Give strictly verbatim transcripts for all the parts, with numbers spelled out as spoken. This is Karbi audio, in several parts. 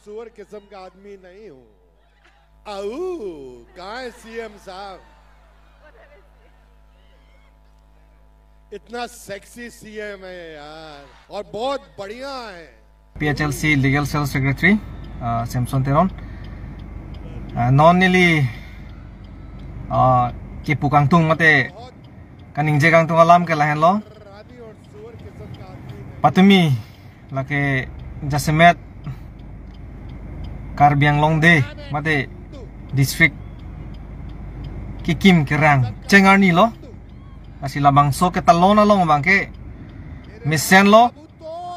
सुअर किस्म का आदमी नहीं हूँ। आऊ, कहाँ है सीएम साहब? इतना सेक्सी सीएम है यार, और बहुत बढ़िया है। P H L C Legal Cell Secretary, uh, Samson Teron. Uh, non neli uh, kipu kangtung mate kaningje kangtung alam ke lahenlo. Patumi lake jasemet Karbi Anglong Day mate district kekim kerang cheng arni lo. Lasi labangso ketalon along abang ke mesen lo.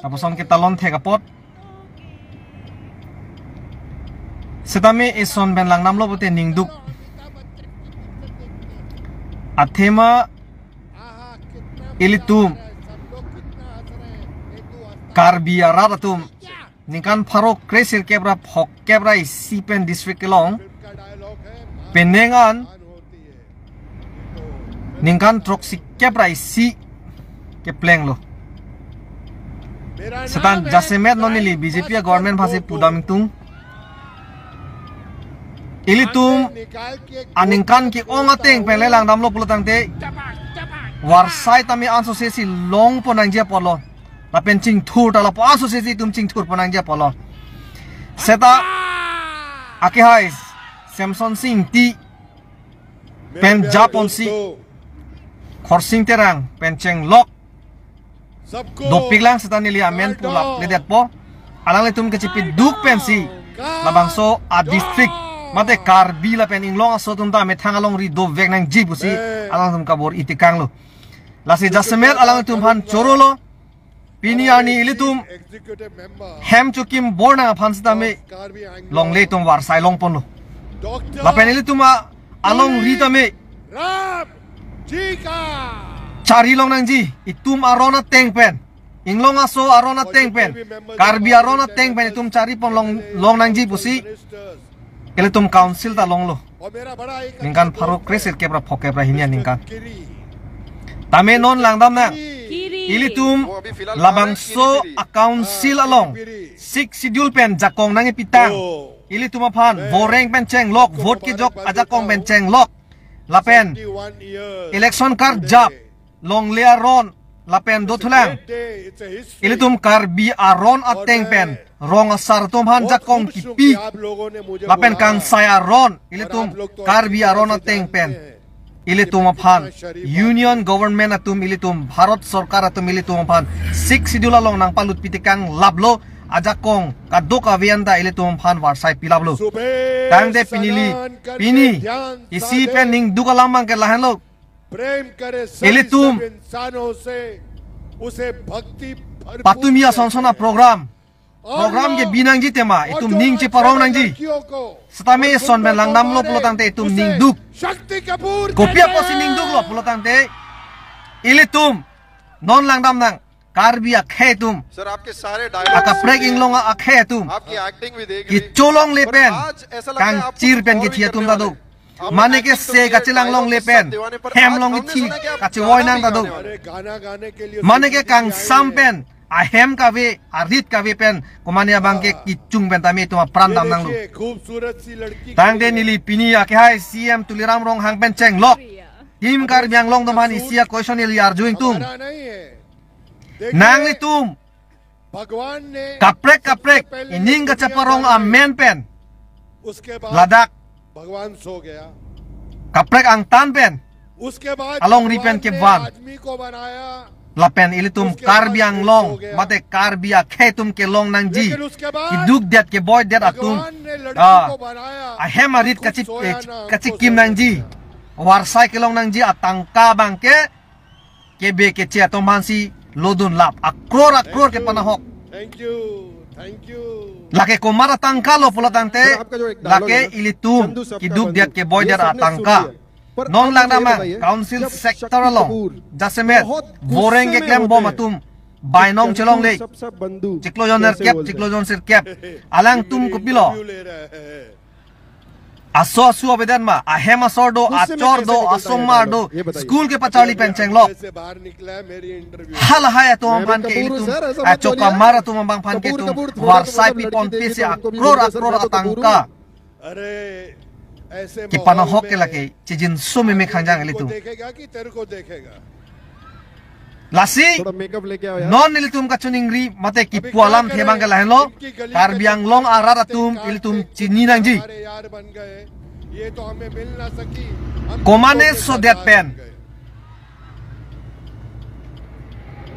Lapuson ketalon thek apot. Setame ison pen langdam lo pute ningduk. Athema ilitum Karbi arat atum ningkan pharo kre sirkep ra phokep ra isi pen district kelong penang an ningkan throksi kep ra isi kepleng lo. Setan jasemet non neli B J P government phasi pudam tung. Ilitum aningkan ke-ong ateng pen le langdam lo pulo tangte. Varsai tame anso sesi longpon nangji apotlo. Lapen chingthur ta lapu anso sesi itum chingthurpon nangji apotlo. Seta akehai Samson Sing ti pen japonsi Khorsing Terang pen chenglok dopik lang seta neli amen pulap ledetpo. Alanglitum kechipiduk pensi labangso a district mate Karbi lapen inglong aso atum ta methang alongri dovek nangji pusi alangtum kabor-i tekang lo. Lasi jasemet alangtum aphan choro lo. Pini arni ilitum hem chokim bor nang aphan sitame longle atum varsai longpon lo. Lapen ilitum a alongri tame chari long nangji, itum aron ateng pen, inglong aso aron ateng pen, Karbi aron ateng pen itum charipon long, long nangji pusi ilitum council ta longlo. Ningkan pharo kre sirkep ra phokep ra hini aningkan. Tame non langdam nang. Ilitum labangso a council along sixth schedule pen jakong nangkepitang. Ilitum aphan voreng pen chenglok, vote kejok ajakong pen chenglok. Lapen election karjap longle aron lapen dothulang. Ilitum Karbi aron ateng pen rong asar atum aphan jakong kipi. Lapen kangsai aron ilitum Karbi aron ateng pen ilitum aphan Union Government atum ilitum Bharat Sorkar atum ilitum aphan sixth schedule along nangpalut pitekang laplo ajakong kadokave anta ilitum aphan varsai pilaplo. Tangte pinili pini isi pen ningduk alam abang ke lahenlo. प्रेम करे सभी ilitum सब इंसानों से, उसे भक्ति भरपूर patumi asonson a program program ke binangji tema itum ning cheparong nangji. Setame ison pen langdamlo pulo tangte itum ningduk. Shakti Kapoor Kopi apotsi ningduklo pulo tangte ilitum non langdam nang Karbi akhei atum, sir आपके सारे dialogues akaprek inglong akhei atum, आपकी एक्टिंग भी देख रही kecholongle और pen, आज ऐसा लगता है आप kangchir कुछ pen और भी kethi atum करने ta वाले do. हैं। आपने Mane एक्टिंग kese सब kachelang डायलॉग longle सब pen, दीवाने पर hem आज long हमने kethi सुना कि आप kachevoi गाना nang भी ta do. गाने वाले हैं। गाना गाने के लिए Mane ke जिंदगी kangsam आई है। pen, ahem kave, arit kave pen, komane abang ke kechung pen tame itum apran ये dam nanglo. देखिए, खूबसूरत सी लड़की Tangte खड़ी है। neli pini akehai C M Tuliram Ronghang pen chenglok. Team Karbi Anglong atum aphan isi a question neli arju ingtung. हमारा नहीं है। देखिए, Nanglitum भगवान ने kaprek kaprek ining kacheparong amen pen उसके बाद ladak भगवान सो गया। kaprek angtan pen उसके बाद alongri pen भगवान ने kevan. आदमी को बनाया। Lapen ilitum Karbi Anglong mate Karbi akhei atum kelong nangji. लेकिन उसके बाद Keduk det keboi det atum. भगवान ने लड़की Ah, को बनाया। ahem arit kachi खुद सोया ना, हमको kachikim सोने nangji. Varsai kelong nangji atangka abang ke kebe keche atum aphansi lodun lap. Akror akror ke panahok. Thank you, thank you. Lake komat atangka lo pulo tangte, lake ilitum keduk det keboi det atangka. Non langdam nang council sector along jasemet voreng keklem bom atum bainong chelongle. Chiklo jon nerkep, chiklo jon sirkep. Alangtum kopilo. Aso asu abedan ma, ahem asor do, achor do, asomar do, school kepacharli pen chenglok. Halahai atum aphan ke ilitum, achokamar atum abang aphan ke itum varsai pipon pisi akror akror atangka. Kepana ahok ke lake chijinso meme khangjang ilitum. Lasi non ilitum kachiningri mate kipu alamthe abang ke lahenlo, Karbi Anglong arat atum ilitum chini nangji. Komane sodet pen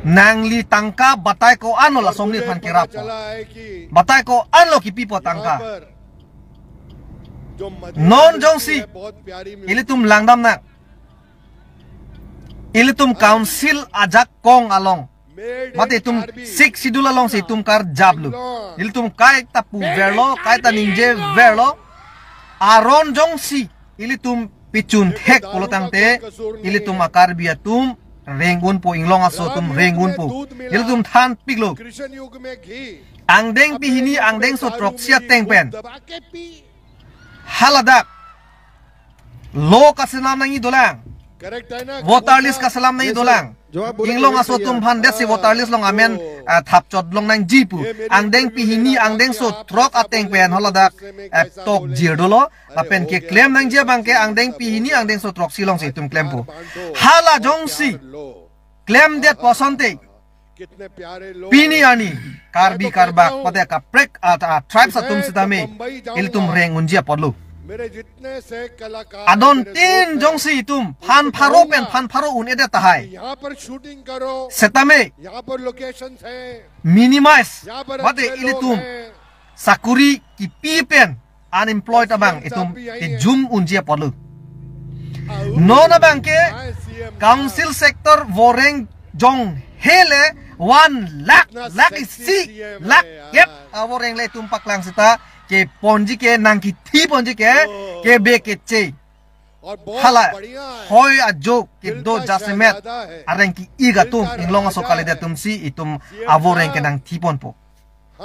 nangli tangka batai ko-anlo la somni aphan kerap, batai ko-anlo kipipo tangka. Non jongsi ilitum langdam nang, ilitum council ajakong along, mate itum Sixth Schedule alongsi itum karjaplo, ilitum kaita puverlo, kaita ningjeverlo, aron jongsi ilitum pichun thek pulo tangte, ilitum a-Karbi atum reng unpo, inglong aso atum reng unpo, ilitum thanpiklo. Angdengpi hini angdengso throksi ateng pen haladak law kaselam nangji dolang, voter list kaselam nangji dolang. Inglong aso atum aphan detsi voter list along amen, ah, thapchot long nangji pu. Angdengpi hini angdengso throk ateng pen haladak, ah, tokjir dolo. Lapen keklem nangji abang ke angdengpi hini angdengso throksi alongsi itum klempo. Hala jongsi klemdetpo asonte, pini arni Karbi Karbak mate kaprek a, a, tribes atum sitame ilitum reng unji apotlo. Adon tin jongsi itum phan pharo pen phan pharo un-edet tahai, setame minimize mate ilitum sakuri kipi pen unemployed abang itum kejum unji apotlo. Non abang ke council sector voreng jong hele one lakh, lakh isi, lakh kep avoreng le itum paklang seta keponji ke nangkithi ponji ke, kebe keche. Hala hoi ajo kedo jasemet areng ki-ik atum, inglong aso kalidet atumsi itum avoreng ke nangthi ponpo.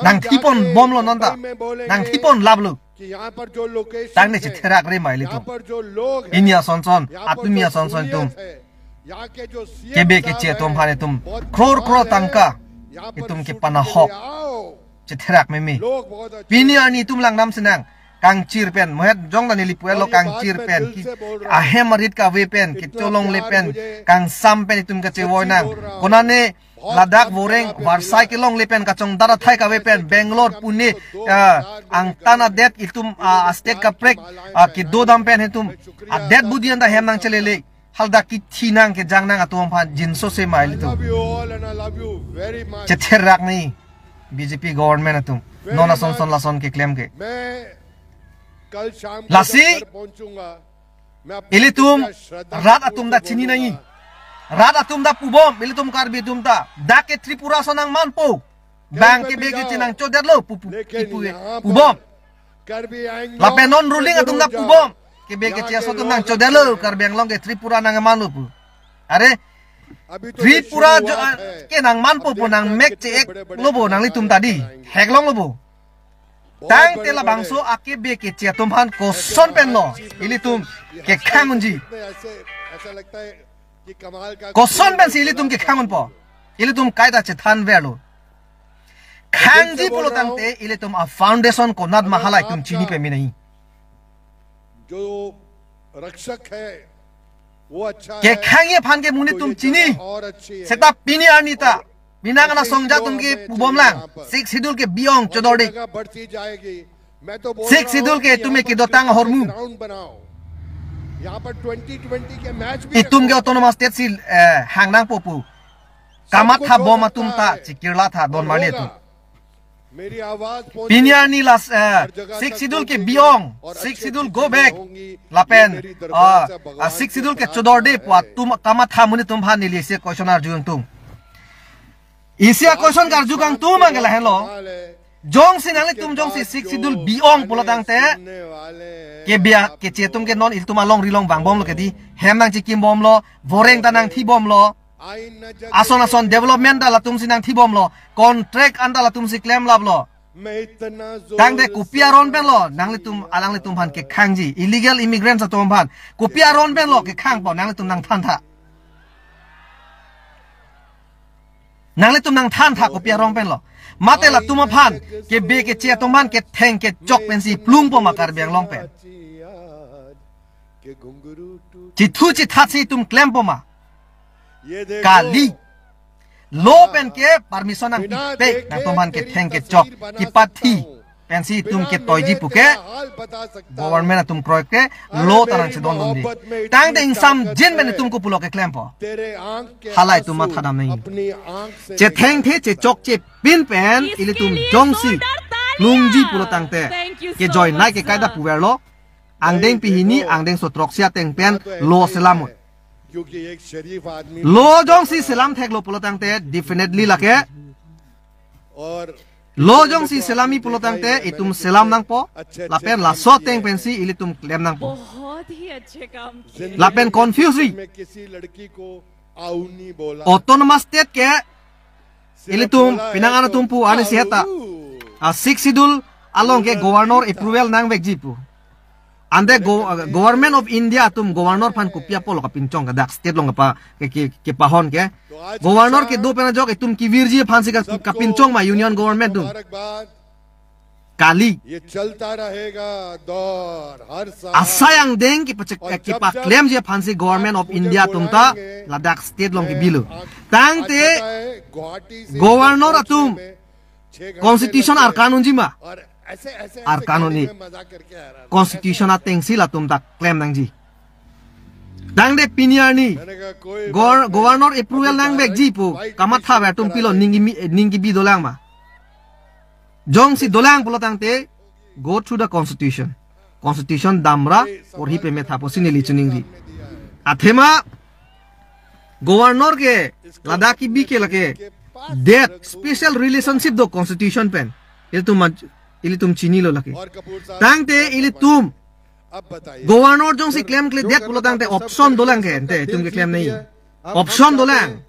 Nangthi pon bomlo non ta. Nangthi pon laplo. Tangte chetherak re ma ilitum. Pini asonson, atumi asonson itum, kebe keche atum aphan itum kror kror tangka itum kepana ahok chetherak meme. Pini arni itum langdam sinang, kangchir pen, mohet jong ta neli puelo, kangchir pen, ki ahem arit kave pen, kecholongle pen, kangsam pen itum kachevoi nang. Konane ladak voreng varsai kelongle pen kachongdat athai kave pen Bangalore, Pune, ah, angtan adet itum, ah, state kaprek, ah, kedodam pen itum adet budi anta hem nangchelele. Haladak kithi nang kejang nang atum aphan jinso se ma ilitum. Chetherak ni B J P government atum. Non asonson lason keklem ke. Lasi ilitum rat atum ta chini nangji. Rat atum ta pubom, ilitum Karbi atum ta. Dak ke Tripura ason nangmanpo. Bang kebe keche nangchodetlo pu, pu, pu, pubom. Lapen non ruling atum ta pubom, kebe keche aso atum nangchodetlo, Karbi Anglong ke Tripura nangmanlo pu. Are, Tripura jo, ke nangmanpo pu nangmek che-eklo bo nanglitum ta di. Heklonglo bo. Tangte labangso akebe keche atum aphan koson penlo ilitum kekhang unji. Koson pensi ilitum kekhang unpo. Ilitum kaita chethanverlo. Khangji pulo tangte ilitum a-foundation konat ma hala itum chini peme nangji. जो रक्षक है, वो अच्छा है। Kekhangji aphan ke monit atum chini. Seta pini arni ta, pini nang ana songja atum ke pubomlang, Sixth Schedule ke bi-ong chodordik. Sixth Schedule ke itum ke dotang ahormu. Itum ke autonomous state si, eh, hang nangpo pu kamatha bom atum ta chikirla tha don marli atum. Pini arni la, eh, Sixth Schedule ke bi-ong, Sixth Schedule go back. Lapen, ah, ah, Sixth Schedule ke chodorde pu atum kamatha monit atum aphan neli isi question arju kangtung. Isi a-question karju kangtung abang ke lahenlo. Jongsi nanglitum jongsi Sixth Schedule bi-ong pulo tangte, kebe keche atum ke non ilitum alongri along vangbomlo ke di, hem nangchikimbomlo, voreng ta nangthibomlo. Ason ason development ta latumsi nangthibomlo, contract an ta latumsi klemlaplo. Tangte kopi aron pen lo nanglitum, alanglitum aphan kekhangji, illegal immigrants atum aphan kopi aron pen lo kekhangpo, nanglitum nangthantha. Nanglitum nangthantha kopi aron pen lo. Mate latum aphan kebe keche atum aphan ketheng kechok pensi plungpo ma Karbi Anglong pen? Chithu chithat si itum klempo ma? Kali. Law pen ke permission nangpipe, nangtum aphan ketheng kechok kipathi pensi itum ketoiji pu ke government atum kroikre law ta nangchedondunji. Tangte ingsamjin pen itum kopulo keklempo? Hala itum mathadam nangji. Chethengthe chechokche pin pen ilitum jongsi plungji pulo tangte, kejoi nai ke kaida puverlo, angdeng pehini, angdengso throksi ateng pen law selam un. Law jongsi selam theklo pulo tangte, definitely lake law jongsi selami pulo tangte itum selam nangpo, lapen laso ateng pensi ilitum klem nangpo. बहुत ही अच्छे काम किए। Lapen confuse ri. Autonomous state ke ilitum penang anatum pu ani si heta, a Sixth Schedule along ke governor approval nangvekji pu. Ante go-, uh, Government of India atum governor aphan kopi apotlo kapinchong, ke dak state along kapa, ke, ke, kepahon ke. Governor kedo pen ajok itum kevirji aphansi ka-, kapinchong ma union government atum? Kali. ये चलता रहेगा दौर, हर साल। Asai angdeng kipachek-, kipaklemji aphansi Government of India atum ta ladak state along kebilo. Tangte governor atum constitution arkan unji ma? Arkan un-e. Constitution atengsi latum ta klem nangji. Tangte pini arni gor-, governor approval nangvekji pu kamatha ver atum pilo, ning kimi-, ning kebi dolang ma? Jongsi dolang pulo tangte, go through the constitution. Constitution damra porhi pemetha pusi neli chiningri. Athema governor ke ladak kebi ke lake det special relationship do constitution pen. Ilitum ma-, ilitum chinilo lake. Tangte ilitum governor jongsi klemkledet pulo tangte option dolang ke, ante itum keklem nangji. Option dolang.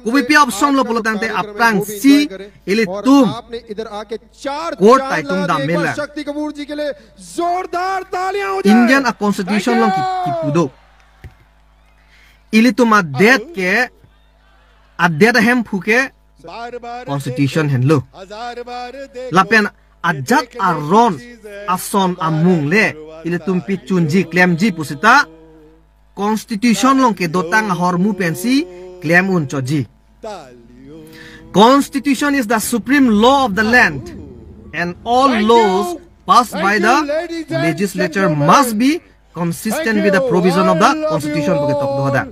Kopi pi option lo pulo tangte, aphrangsi ilitum court ta itum dam mela. जोरदार तालियां हो जाए। Indian a constitution along ki-, kipu do. Ilitum adet ke, adet ahemphu ke constitution henlo. Lapen ajat aron ason amung le ilitum pichunji klemji pusita constitution along kedotang ahormu pensi klem un chotji. Constitution is the supreme law of the land, and all laws passed by the legislature must be consistent with the provision of the constitution pu ketok do hadak.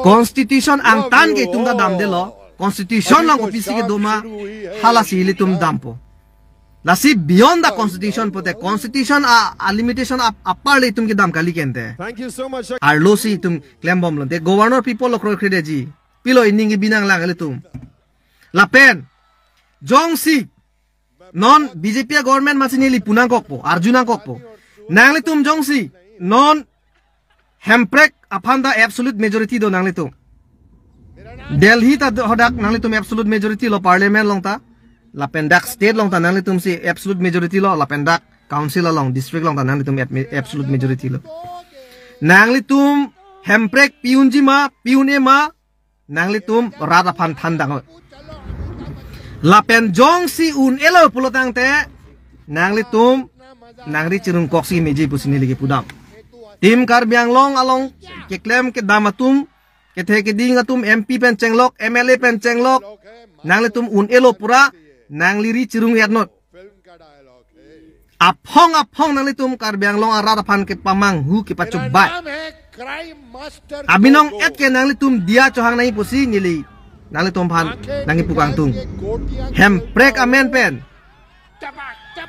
Constitution angtan ke itum ta damdelo. Constitution along kopisi kedo ma, halasi ilitum dampo. Lasi beyond the constitution pute, constitution a, a limitation a, apar le itum kedam kali ke ante. Thank you so much. Arlosi itum klembomlo. Te governor people lo kroikredetji. Pilo ining kebi nanglang ilitum. Lapen jongsi non B J P government masi neli pu nangkokpo, arju nangkokpo. Nanglitum jongsi non Hemprek aphan ta absolute majority do nanglitum. Delhi ta do hadak nanglitum absolute majority lo parliament along ta. Lapen dak state along ta nanglitum si absolute majority lo, lapen dak council along, district along ta nanglitum ab-, absolute majority lo. Nanglitum Hemprek pi unji ma, pi un-e ma, nanglitum rat aphan than dang. Lapen jongsi un-elo pulo tangte, nanglitum nangri chirungkoksi meji pusi neli kepudam. Team Karbi Anglong along keklem kedam atum, kethe keding atum, M P pen chenglok, M L A pen chenglok, nanglitum un-elo pura, nangli ri chirung-et not. Aphong aphong nanglitum Karbi Anglong arat aphan kepamanghu kepachobei. Abinong et ke nanglitum diya chohang nangji pusi neli nanglitum aphan nangkipu kangtung. Hemprek amen pen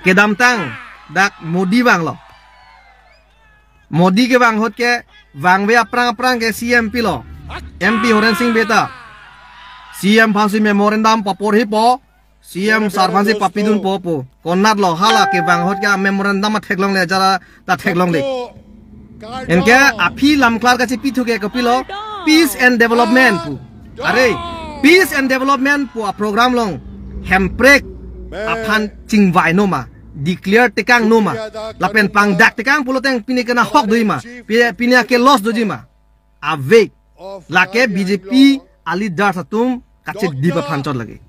kedamtang dak Modi vanglo. Modi kevang ahut ke vangve aphrang aphrang ke C M pilo. M P Horen Sing Bey ta C M aphansi memorandum paporhipo, C M sir aphansi papidunpo pu. Konatlo hala kevang ahut ke memorandum ta theklongle, jara ta theklongle. Anke aphi lamklar kachipithu ke kopilo, peace and development pu. Are, peace and development pu a program along Hemprek aphan chingvai noma, declare tekang noma, lapen pangdak tekang pulo tang pini kena hok doji ma, pi- pini ake loss doji ma. Ave, lake B J P a leaders atum kachedip aphan chot lake.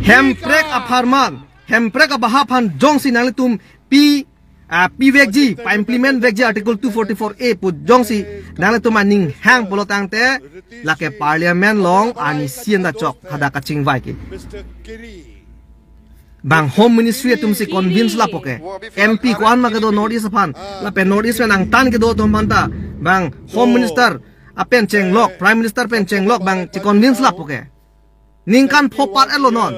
Hemprek apharman, Hemprek abaha aphan jongsi nanglitum pi ah, pi vekji, pa implement vekji Article two forty-four A pu jongsi nanglitum aning hang pulo tangte, lake Parliament along ani sienda chok hadak kachingvai ke. Bang Home Ministry atum si convince lapo ke. M P ko-an ma kedo North East aphan, lapen North East pen angtan kedo atum aphanta, bang Home Minister apen chenglok, Prime Minister pen chenglok bang chi convince lapo ke. Ningkan pho pat-etlo non.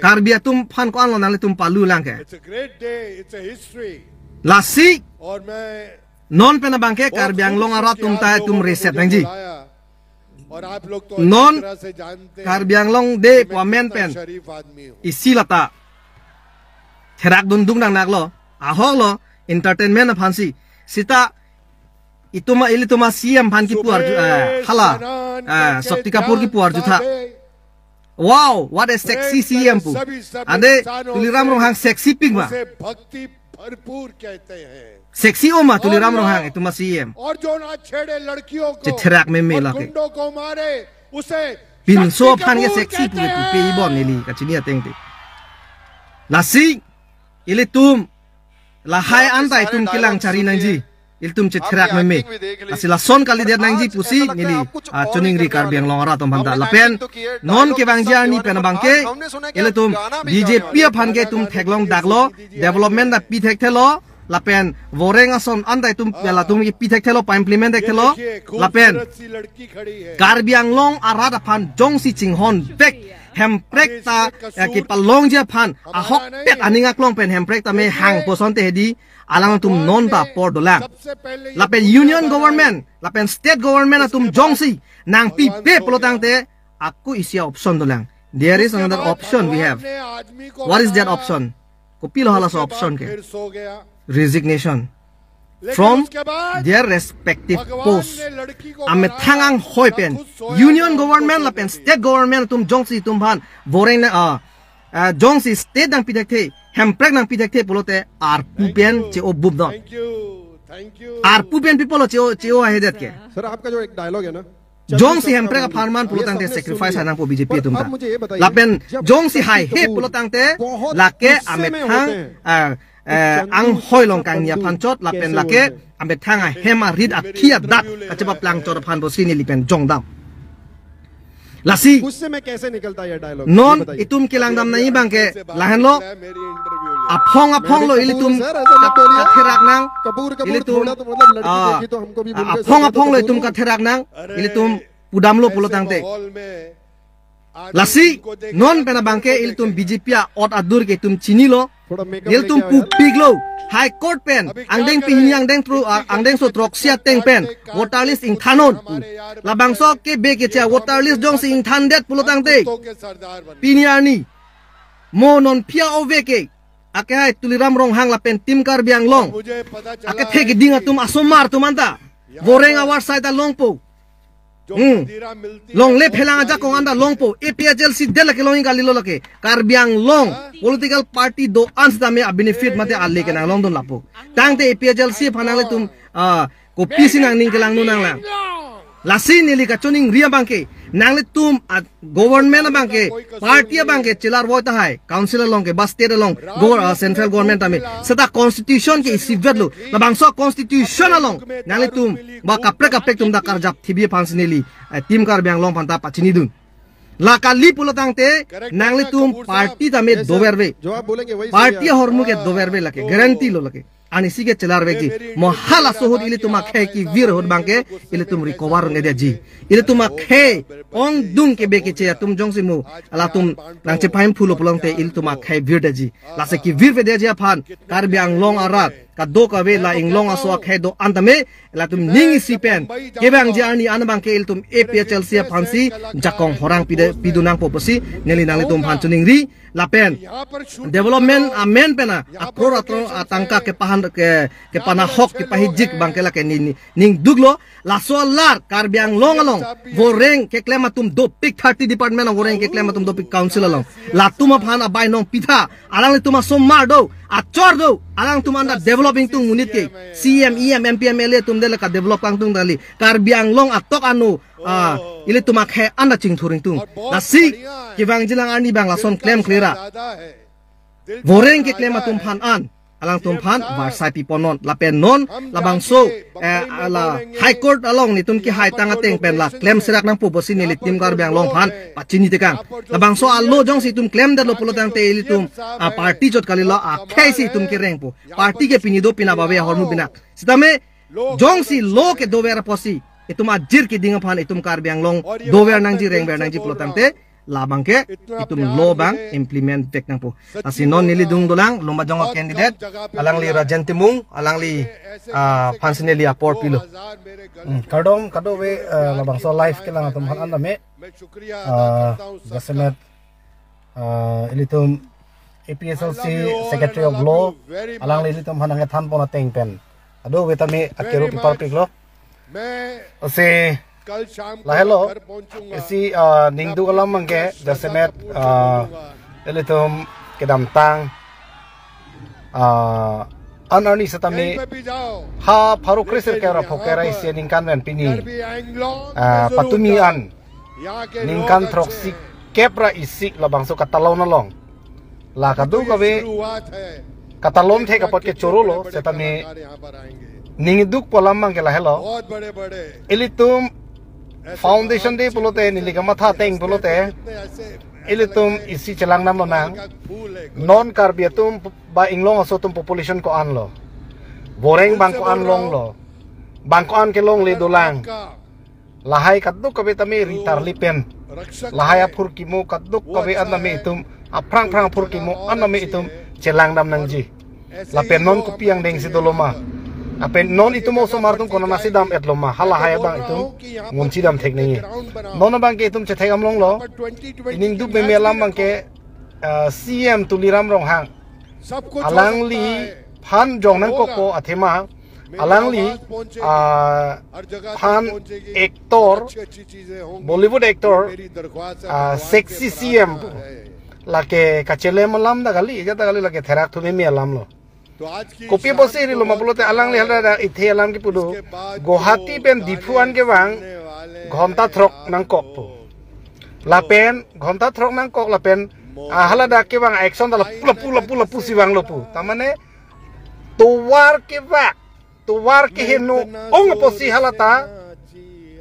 Karbi atum aphan ko-anlo nanglitum palu lang ke. It's a great day, it's a history. Lasi, और मैं non pen abangke बहुत Karbi Anglong खुश हूं arat कि atum आप ta लोगों atum को reset मुझे nangji. बुलाया। और आप लोग तो अच्छी Non तरह से जानते हैं। Karbi Anglong Day कि मैं pamen कितना pen शरीफ आदमी हूं। Isi lata therak dundung nang naklo, ahoklo, entertainment aphansi. Sita itum a- ilitum a C M aphan kipu arju, eh, hala, eh, Shakti Kapoor kipu arjutha. Wow, what a sexy C M pu. Ande Tuliram Ronghang sexy pik ma. Sexy o ma Tuliram Ronghang itum a C M. Chetherak meme lake. Pinso aphan ke sexy pu ke pupe ibon neli kachini ateng te. Lasi ilitum lahai anta itum kelang chari nangji. Ilitum chetherak meme. Lasi lason kalidet nangji pusi neli, ah, choningri Karbi Anglong arat atum aphanta. Lapen non kevangji arni pen abangke ilitum B J P aphan ke itum theklong daklo, development ta pi thekthelo, lapen voreng ason anta itum latum pi thekthelo, pa implement thekthelo, lapen Karbi Anglong arat aphan jongsi chinghon vek Hemprek ta, eh, kepalongji aphan ahokpet aning aklong pen Hemprek ta me hang pu asonte hedi, alangtum non ta apor dolang. Lapen Union Government, lapen State Government atum jongsi nangpipe pulo tangte, ako isi a-option dolang. There is another option we have. What is that option? Kopilo halaso option ke? Resignation from their respective post. Amethang anghoi pen Union Government lapen State Government atum jongsi itum aphan voreng na, ah, ah, jongsi state nangpi thekthe, Hemprek nangpi thekthe pulote arpu pen che-o bupdon. Arpu pen pi pulo che-o, che-o ahedet ke. Sir, आपका जो एक डायलॉग है ना, Jongsi Hemprek apharman pulo tangte sacrifice nangpo B J P atum ta. Lapen jongsi haihe pulo tangte lake amethang, ah, eh, anghoi along kangni aphan chot, lapen lake amethang ahem arit akhi adat kachepaplang chot aphan pusi neli pen jongdam. Lasi non itum kelangdam nangji abangke lahenlo, aphong aphong lo ilitum katherak nang, ilitum, ah, aphong aphong lo itum katherak nang, ilitum pudamlo pulo tangte. Lasi non pen abangke ilitum B J P a-ot adur ke itum chinilo, ilitum pupiklo, High Court pen angdeng pini angdeng tru, ah, angdengso throksi ateng pen voter list ingthannon. Labangso ke be keche voter list jongsi ingthandet pulo tangte, pini arni mo non phia ove ke, ake hai Tuliram Ronghang lapen Team Karbi Anglong, ake thek ding atum asomar atum anta voreng awar sai ta longpo. Hmm. Longle phelang ajakong anta longpo. A P H L C det lake longji kalilo lake. Karbi Anglong political party do-an sitame a-benefit mate ale ke nanglongdun lapu. Tangte A P H L C aphan nanglitum, ah, kopisi nangning kelangdun nanglang. Lasi neli kachoningri abangke, nanglitum a-government abangke, party abangke chelarvoi tahai, council along ke, ba state along, gov-, ah, central government tame, seta constitution ke isivetlo, labangso constitution along nanglitum ba kaprek kaprek atum ta karjap thibi aphansi neli, eh, Team Karbi Anglong aphanta pachinidun. La kali pulo tangte nanglitum party tame doverve. Party ahormu ke doverve lake, guarantee lo lake. Ani si ke chelarveji. Mo halaso ahut ilitum akhei kevir ahut abangke ilitum recover nangdetji. Ilitum akhei ongdung ke be keche atum jongsi mo latum nangchepaim phulo pulo tangte ilitum akhei virdetji. Lasi kevirvedetji aphan Karbi Anglong arat, kadokave la inglong aso akhei do-an tame, latum ning isi pen kevangji arni an abangke ilitum A P H L C aphansi jakong horang pide, pidun nangpo pusi neli nanglitum aphan choningri. Lapen development amen pen a, a crore atro atangka kepahan ke, kepanahok kepahijik abangke lake ni, ni, ningduklo. Laso alar Karbi Anglong along voreng keklem atum dopik, thirty department a voreng keklem atum dopik council along. Latum aphan abai nong pitha, alanglitum asomar do, achor do, alangtum anda develop ingtung monit ke. C M, E M, M P, M L A atum dele ka develop kangtung dali. Karbi Anglong atok anu, ah, ilitum akhei anda chingthur ingtung. Lasi kevangjilang arni abang lason klemkle ra voreng keklem atum aphan an, alangtum aphan varsai piponnon. Lapen non labangso, eh, la High Court along netum kehai tang ateng pen la klem serak nangpo pusi nelitum Karbi Anglong aphan pachini tekang. Labangso alo jongsi itum klemdetlo pulo tangte ilitum, ah, party chot kalilo, akhei si itum kerengpo. Party ke pini do, pini abang ave ahormu binak. Sitame jongsi lo kedover apotsi itum ajir keding aphan itum Karbi Anglong dover nangji, rengver nangji pulo tangte labangke itum lo abang implement vek nangpo. Lasi non neli dung dolang Lumbajong a candidate, alangli Rajen Timung, alangli, ah, aphansi neli apor pilo. Hmm, kardom kadokave, eh, labangso live kelang atum aphan an tame, ah, jasemet, ah, ilitum A P H L C Secretary of Law, alangli ilitum aphan nangkethanpon ateng pen kadokave tame akero pipar piklo. Lasi lahelo, isi, ah, ningduk alam abangke jasemet, ah, ilitum kedamtang, ah, an arni setame ha pharo kre sirkep ra phokep ra isi aningkan pen pini, ah, patumi an ningkan throksi kep ra isi labangso katalon along, la kadokave katalon thek apot ke chorolo. Setame ningduk pu alam abangke lahelo, ilitum Foundation Day pulote, neli kamatha ateng pulote, ilitum isi chelang damlonang. Non Karbi atum ba inglong aso atum population ko-an lo, voreng bang ko-an longlo, bang ko-an kelongle dolang. Lahai kadokave tame ritar lipen, lahai aphurkimo kadokave an tame itum, aphrang phrang aphurkimo an tame itum chelang dam nangji. Lapen non kopi angdeng si doloma, lapen non itum osomar atum konatsi dam-etloma, halahai abang itum munchi dam thek nangji. Non abangke itum chethek damlonglo. Iningduk meme alam abangke, ah, C M Tuliram Ronghang, alangli phan jong nangkokpo athema, alangli, ah, phan actor, Bollywood actor, ah, sexy C M pu lake kachelem alam ta kali, ja ta kali, lake therak thu meme alam lo. Kopi apotsi ri loma pulote alangli hala dak ithe alam kipu do, Guwahati pen Diphu an kevang ghonta throk nangkok pu. Lapen ghonta throk nangkok lapen, ah, hala dak kevang action ta lapu lapu lapu lapu si vanglo pu. Ta mane tovar kevak, tovar keheno ong apotsi hala ta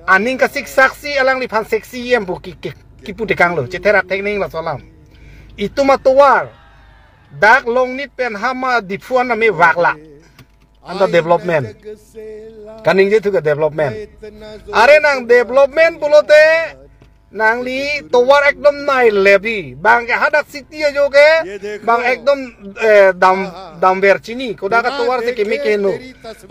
aning kasiksak si alangliphan sexy C M pu ki, ki, kipu tekanglo, chetherak thek nangji laso alam. Itum atovar dak Longnit pen ha ma Diphu an tame vakla. Anta development. Kaningje thu ke development. Are nang development pulote nangli tovar ekdom nai lebi. Bang ke hadak city ajo ke, bang ekdom, eh, dam, damver chini. Kodak atovar si keme keheno.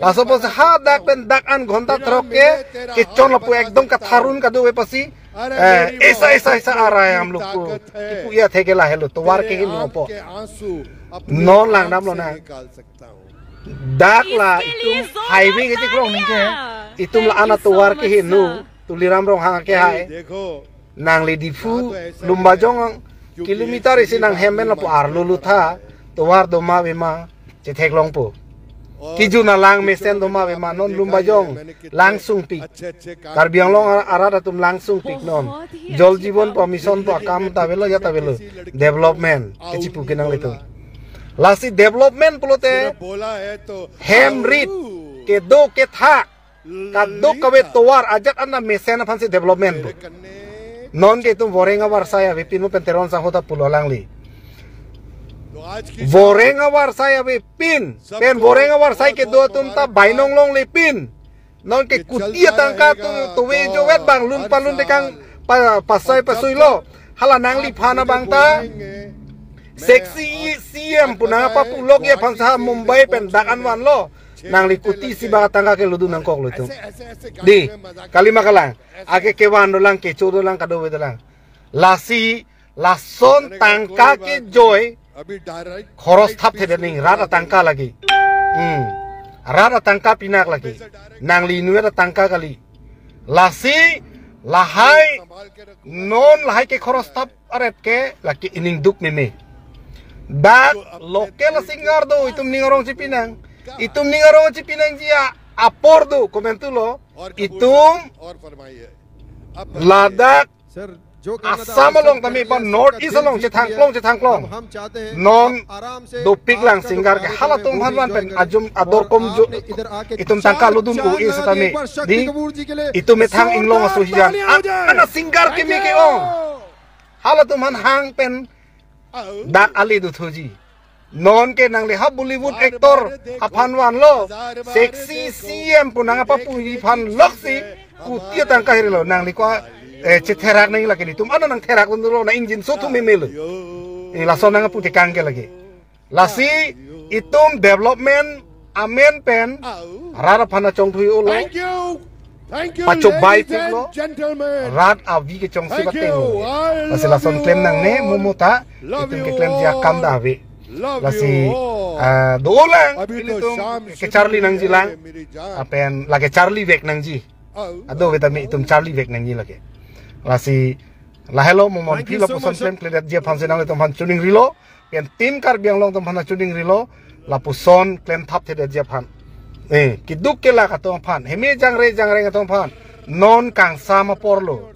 Laso apotsi hadak pen dak an ghonta throk ke, kechon lapu ekdom katharun kadokave apotsi, eh, esa, esa, esa arai hum log ko kipu ya the ke lahelo, tovar keheno pu. Non lang damlonang. Dak la itum highway ke chekrong ningke, itum la-an atovar keheno, Tuliram Ronghang kehai. Nangli Diphu, Lumbajong kilometer isi nanghem pen lapu arlo lutha, tovar doma avema, chetheklongpo. Kijun alang mesen doma avema, non Lumbajong lang sungpik. Karbi Anglong ar-, arat atum lang sungpik non. Jal Jeevan pu mission pu akam ta avelo, ya ta avelo. Development kechipu kenang ilitum. Lasi development pulote hem rit, kedo kethak, kadokave tovar ajat anta mesen aphansi development pu. Non ke itum voreng avarsai avepin pu pen Teron sangho ta pulo alangli. Voreng avarsai avepin pen voreng avarsai kedo atum ta bainong longlepin. Non ke kuti atangka atum tove jovet bang lun palun tekang pa-, pasai pasuilo. Hala nangliphan abang ta Sexy C M pu nangpapulo ke aphan sa Mumbai pen dak an vanlo. Nangli kotisi bak atangka kelodun nangkoklo itum. Di, kalima kalang. Ake kevan dolang, kecho dolang, kadokave dolang. Lasi, lason tangka kejoi, khoros thapthedet nangji, rat atangka lake. Hmm. Rat atangka pinak lake. Nangli inutvet atangka kali. Lasi, lahai, non lahai ke khoros thap aret ke, lake ining duk meme. Dak local singer do, itum ning arong chipinang. Itum ning arong chipinangji a, apor do, komentulo. Itum ladak Assam along tame ba North East along chethangklong, chethangklong. Non dopiklang singer ke halatum aphan van pen ajum ador komjo, itum tangka lodun u-e setame. Di, itum methang inglong aso hijan. An, ana singer keme ke-ong. Halatum aphan hang pen dak ale dothuji. Non ke nangli ha Bollywood actor aphan vanlo, sexy C M pu nangpapuji aphan loksi, kuti atangka hirilo, nangli ko, eh, chetherak nangji lake, itum ana nangtherak dunlo, na ingjinso atum memelo. Eh, lason nangpu tekang ke lake. Lasi itum development amen pen rat aphan achongthui olo. Thank you. Thank you, pachobai ladies and gentlemen. Rat avi kechongsi pateng olo. Lasi lason klem nangne, mo mo ta, itum keklem ji akam da ave. Lasi, ah, dolang, ilitum kecharli nangji lang. Lapen la kecharli vek nangji. Ado vitamin itum charli vek nangji lake. Lasi, lahelo mo mon phi lapuson klem kledetji aphan si nanglitum aphan choningrilo. Pen Team Karbi Anglong atum aphan choningrilo, lapuson klem thapthedetji aphan. Eh, keduk kelak atum aphan, heme jangre jangreng atum aphan, non kangsam aporlo.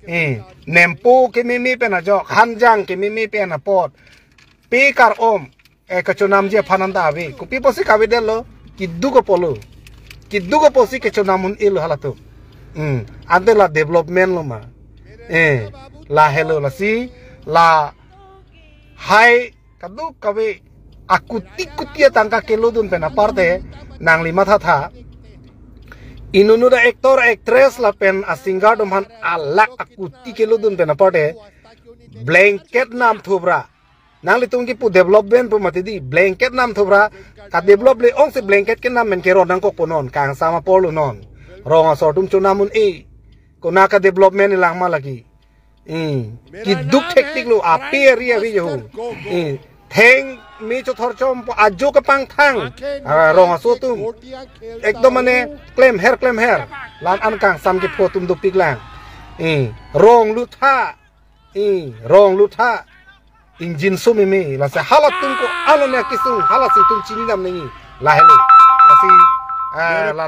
Eh, nempo kememe pen ajok, hanjang kememe pen apot. Pe kar-om, eh, kachonamji aphan anta ave. Kopi pusi kavedetlo, keduk apotlo. Keduk apotsi kachonam un-elo halatum. Hmm, ante la development lo ma. Eh, lahelo lasi, la hai kadokave akuti kuti atangka kelodun pen aparte nangli mathatha. Inunu da actor, actress lapen asinger atum aphan alakh akuti kelodun pen aparte blanket namthupra. Nanglitum kipu development pu mati di, blanket namthupra, kadevelop le-ongsi blanket kenam pen keron nangkokpo non, kangsam aporlo non. Rong asor atum chonam un-e. Konat kadevelopment ilang ma lake. Hmm. Keduk thektiklo, ape ari ari jo. Hmm. Theng me chothor chompo ajo kepangthang. Ah, rong aso atum. Ekdom mane klemher klemher. La-an an kangsam kepho atum dopiklang. Hmm. Rong lutha. Hmm. Rong lutha. Ingjinso meme. Lasi halatum ko ano ne kesung. Halasi itum chinidam nangji. Lahelo. Lasi, ah, la